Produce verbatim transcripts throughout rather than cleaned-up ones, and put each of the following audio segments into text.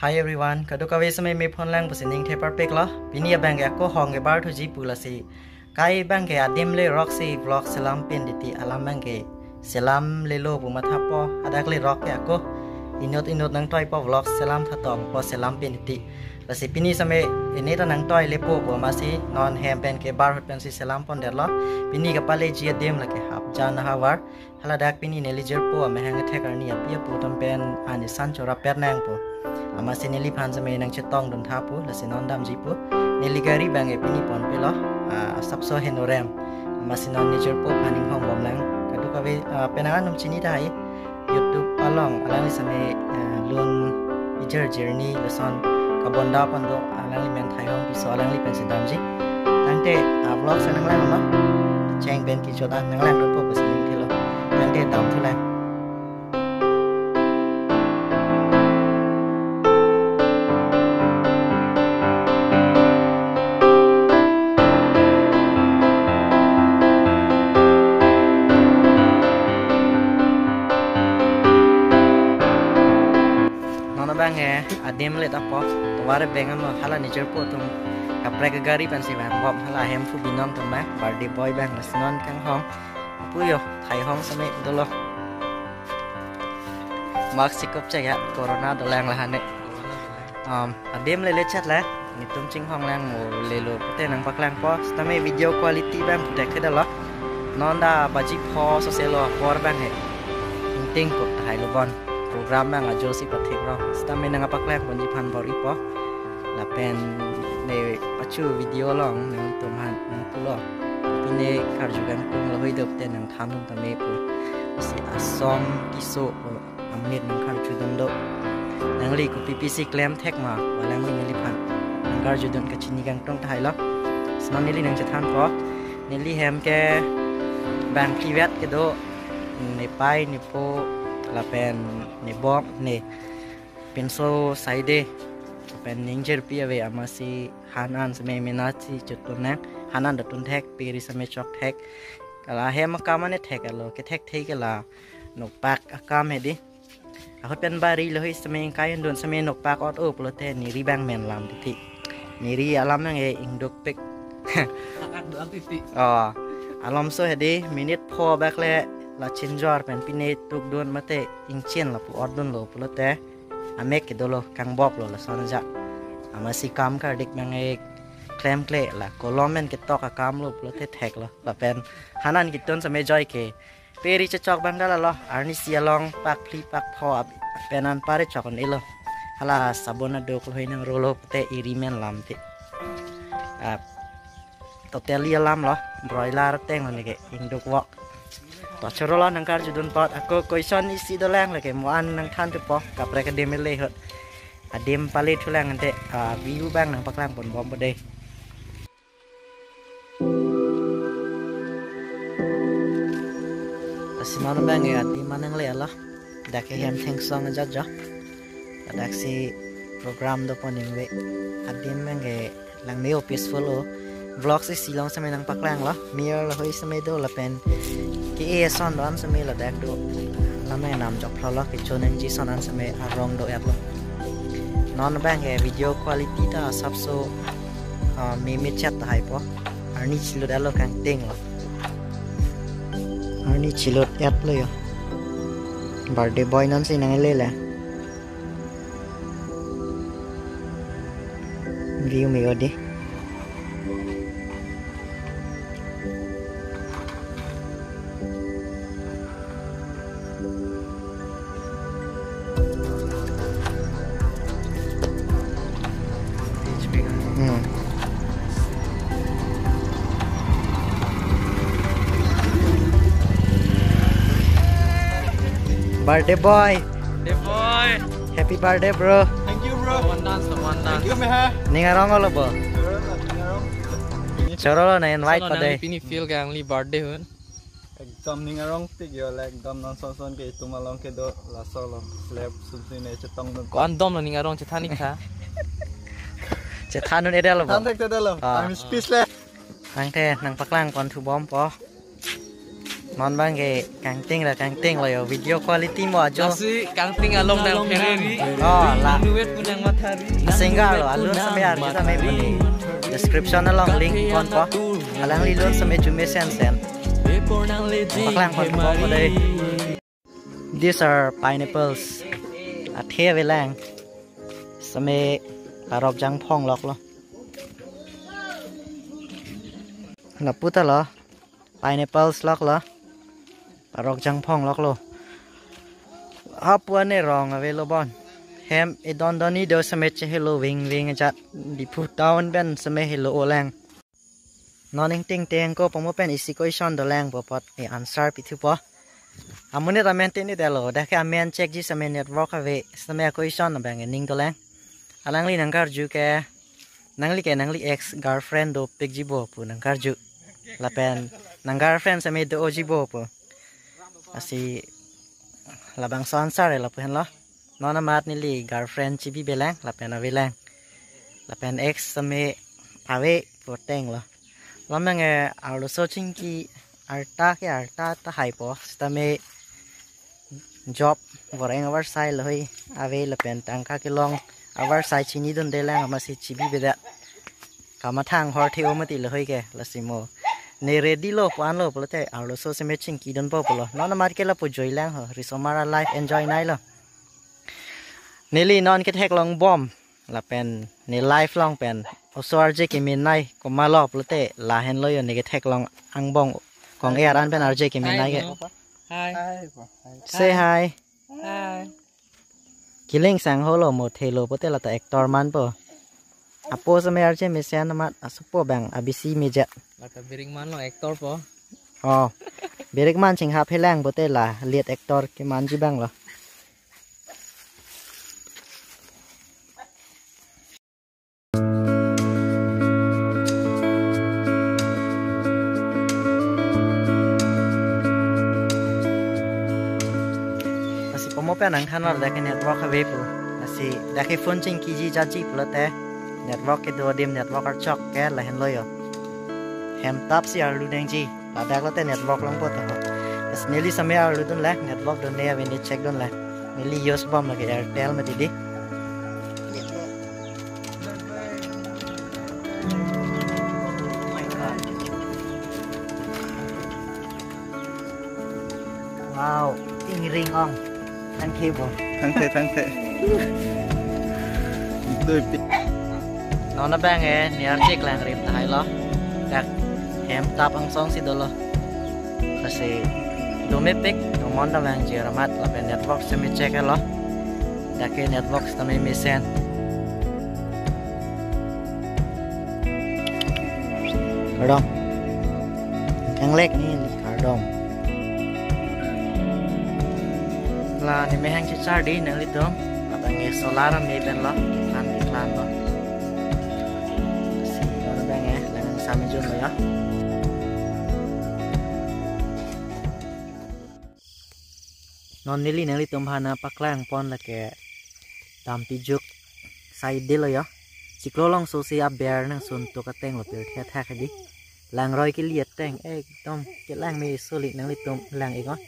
Hi everyone, kadokave seme me phone lang pusi ning thepar pek lo. Pini abang ke ako hong ke bar thuji pu lasi. Kai abang ke adim le rok si vlog selam pen titi, alam abang ke selam lelo pu mathapo, hadak le rok ke ako inut inut nangtoipo, vlog selam thatong po, selam pen titi. Lasi pini seme ini ta nangtoi lepo pu amatsi non hem pen ke bar ahut pensi selam pondetlo. Pini kapaleji adim lake Hapjan ahavar. Haladak pini neli jirpo amahang kethek arni api apo atum pen ani san chora pet nangpo. Amatsi neliphan seme nangchetongdun tha pu, lasi non damji pu. Neli gari abang ke pini ponpe lo, ah, sapso henorem. Amatsi non ne jirpo aphan inghong bom lang. Kadokave, ah, penang atum chini tahai. YouTube along alangli seme, ah, lun ijir jirni lason kabonda pon do, alangli men Thaihong Tisso, alangli pensi damji. Tangte, ah, vlog si nanglang ma. Cheng pen kejut an nanglangdunpo pusi ning thelo. Tangte dam thulang. Non abang ke adim le tapo, tovar abang ano hala ne jirpo atum kaprek gari pensi vang bom, hala ahemphu binong atum abang, birthday boy abang lasi non kanghong. Puyo, Thaihong seme dolo. Mask sikop chaya, corona dolang lahane. Um, adim le lechat la, netum chinghong lang mo lelo pute nangpaklangpo, sitame video quality abang putek thedalo. Non da baji pho sose lo apor abang he. Ingting kok tahai lo bon. Program abang ajo si pathik rong. Sitame nangpaklang ponji aphan bor-ipo. Lapen ne pachu video along nangtum aphan nangpulo. Pine karju kangtung lahai do pute nangthandun tame pu. Si asong kiso o amnit nangkarjudun do. Nangli kopi pisi klem thek ma, walang neli neliphan nangkarjudun, kachini kangtung tahai lo. Sino neli nangchethanpo. Neli hem ke bang privet kedo, nepei nepo lapen nebok ne pinso saide, lapen ningjirpi ave, amatsi han an seme mena si chotun nang, han an dotun thek, pe ri seme chok thek. Kala hem akam ane thek alo, kethek thek kala nokpak akam hedi. Ahut pen bari lo hi seme ingkai hundun seme nokpak ot-o pulote neri abang men lam titi. Neri alam nang e ingduk pik. Akak do ang titi. Oh, alomso hedi minute pho bak le la chinjor pen pine tukdun mate ingchin lapu otdunlo pulote amek kedolo, kangboplo lason aja. Amatsi kam kardik abang e klemkle, la kolom pen ketok akamlo pulote theklo. Lapen han an ketun seme joi ke pe ri chechok abang dalalo, arnisi along pak phli pak pho ap-, pen an pare chok un-elo. Hala sabon aduk lo hoi nangrolo pute eri men lam ti. Ah, totally alam lo, broiler teng lo neke, ingduk vok. To chorolo nangkarjudun apot, ako question isi dolang lake, mo an nangthan thupo, kaprek adim le hot. Adim pale thulang ante, ah, view abang nangpaklang ponbompo dei. Lasi non abang ke adim an nangle alo. Dak ke hem thengsong aja jo. Ladak si program dopon ingve. Adim abang ke langme-o, peaceful o. Vlog si silong seme nangpaklanglo. Mir lo hoi seme do lapen ke-e ason do-an seme ladak do. Lam nang namjok phlo lo, kecho nangji ason an seme arong do-etlo. Non abang ke video quality ta sapso, ah, meme chat tahai po. Arni chilut alo kangting lo. Arni chilut-etlo yo. Birthday boy non si nangle le. View me-o dei. Hmm. Birthday boy. Birthday boy. Happy birthday, bro. Thank you, bro. One dance, one dance. Thank you, meha. Ning arong lo bo. Chorolo na invite. Sono pa nang dei. Pini feel kangli birthday hun. Ekdom ning arong tik yo le, ekdom non son son ke itum along kedo laso lo. Slap sumsi ne chetongdun. Ko-an dom lo ning arong chethan-ik tha. Chethan un-edetlo bo. Than thekthedetlo. Ah. I'm speechless. Tangte nangpaklang pon thubompo. Non bang ke kangting ra kangting lo yo, video quality mo ajo. Lasi kangting along nang phereri. Oh, la. Nuwet punang mathari. Singer lo, alun seme arju tame puni. Description along link ponpo. Alangli lun seme jume sen sen. Paklang ponpo mo dei. These are pineapples. Athe avelang. Seme parok jangphong lok lo. Lapu ta lo. Pineapples lok lo. Parok jangphong lok lo. Hapu ane rong ave lo bon. Hem edon doni do seme chehelo ving ving ajat. Diphu town pen seme helo olang. Non ingting teng ko pomo pen isi question dolang po apot e answer pithupo. Amonit amen tin ni delo. Dak ke amen check ji seme network ave. Seme question abang ning dolang. Alangli nangkarju ke, nangli ke nangli ex girlfriend dopik jibo pu nangkarju. Lapen nang girlfriend seme do-o jibo pu. Lasi labangso answer e lapu henlo. Non amat neli girlfriend chibi belang lapen avelang. Lapen ex seme ave pu teng lo. Lamang e arloso chingki arta ke arta tahai po. Sitame job voreng avarsai lahei ave lapen tangka kelong avarsai chinidunde lang amatsi chibi bedet. Kamathang hor the-o mati lahei ke lasi mo. Ne ready lo pu-an lo pulote arloso seme chingkidunpo pulo. Non amat ke lapu joi lang ho. Risomar a life enjoy nai lo. Neli non ketheklong bom. Lapen ne live long pen oso arje kemenei komatlo pulote lahenlo yo, ne ketheklong angbong kong-er an pen arje kemenei ke. Hi. Hi. Say hi. Hi. Kiling sang holo mo thelo pote lata actor man po. Apo seme arje mesen amat asopo bang abisi mejet. Lata birik man lo actor po. Oh. Birik man ching hap helang pote la lead actor kemanji bang lo. Lasi pomo pen nangthanlo dak ke network ave pu. Lasi dak ke phone chingkiji jaji pulote network kedo adim, network archok ke lahenlo yo. Hem tap si arlu dengji. Ladak lote network longpo to. Bas neli seme arludun la, network done ave ne check dun la. Neli use bom lake Airtel mati di. Wow, ingring ong. Thangthe bo. Thangthe, thangthe. Itu pi. Non abang e, ne arje klang rim tahai lo. Dak hem tap angsong si dolo. Lasi domepik, domon ta vangji ra amat lapen network seme check lo. Dak ke network sitame mesen. Kardom. Kanglek ni kardom. La ne mehang chichar di nanglitum. Labang e solar me pen lo. Keklan keklan lo. Si lo labang e, lang same jun lo ya. Non neli nanglitum aphan paklang pon lake Tampijuk side lo ya. Chiklo longso si aber nangsun tuk ateng lo pirthe thak di. Langroi kili ateng ekdom kelang me soli, nanglitum lang iknon.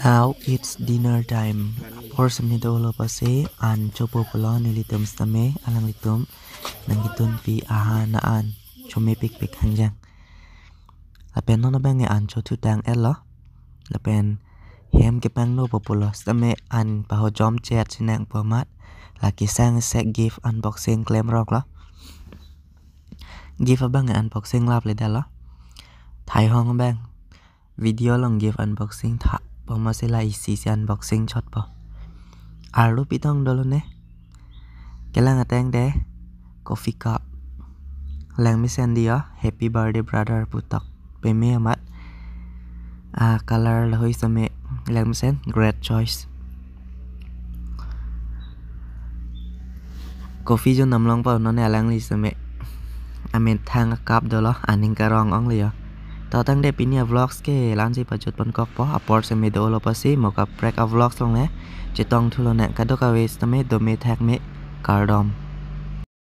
Now it's dinner time. Apor seme dolo pase an chopo pulo nelitum sitame, alanglitum nangkidunpi ahan an chomepikpik hangjang. Lapen non abang e an chothutang etlo. Lapen hem kepangnopo pulo sitame an pahojom chet sinang pu amat. Lake sang sek gift unboxing klemrok lo. Gift abang e unboxing lapledet lo. Thaihong abang. Video along gift unboxing tha. Pomo si la isi si unboxing chotpo. Arlo pitong dolo ne. Kelang ateng de coffee cup. Langmesen di yo, happy birthday brother putok. Peme amat. Ah, color lahei seme langmesen, great choice. Coffee jo namlongpo non alangli seme. Amen thang a cup dolo, aning karong ong le yo. To tangte pini a vlogs ke la-ansi pajut pon kokpo, apor seme dolo pusi mo kaprek a vlogs longle chetong thu lonang, kadokave sitame dome thakme, kardom.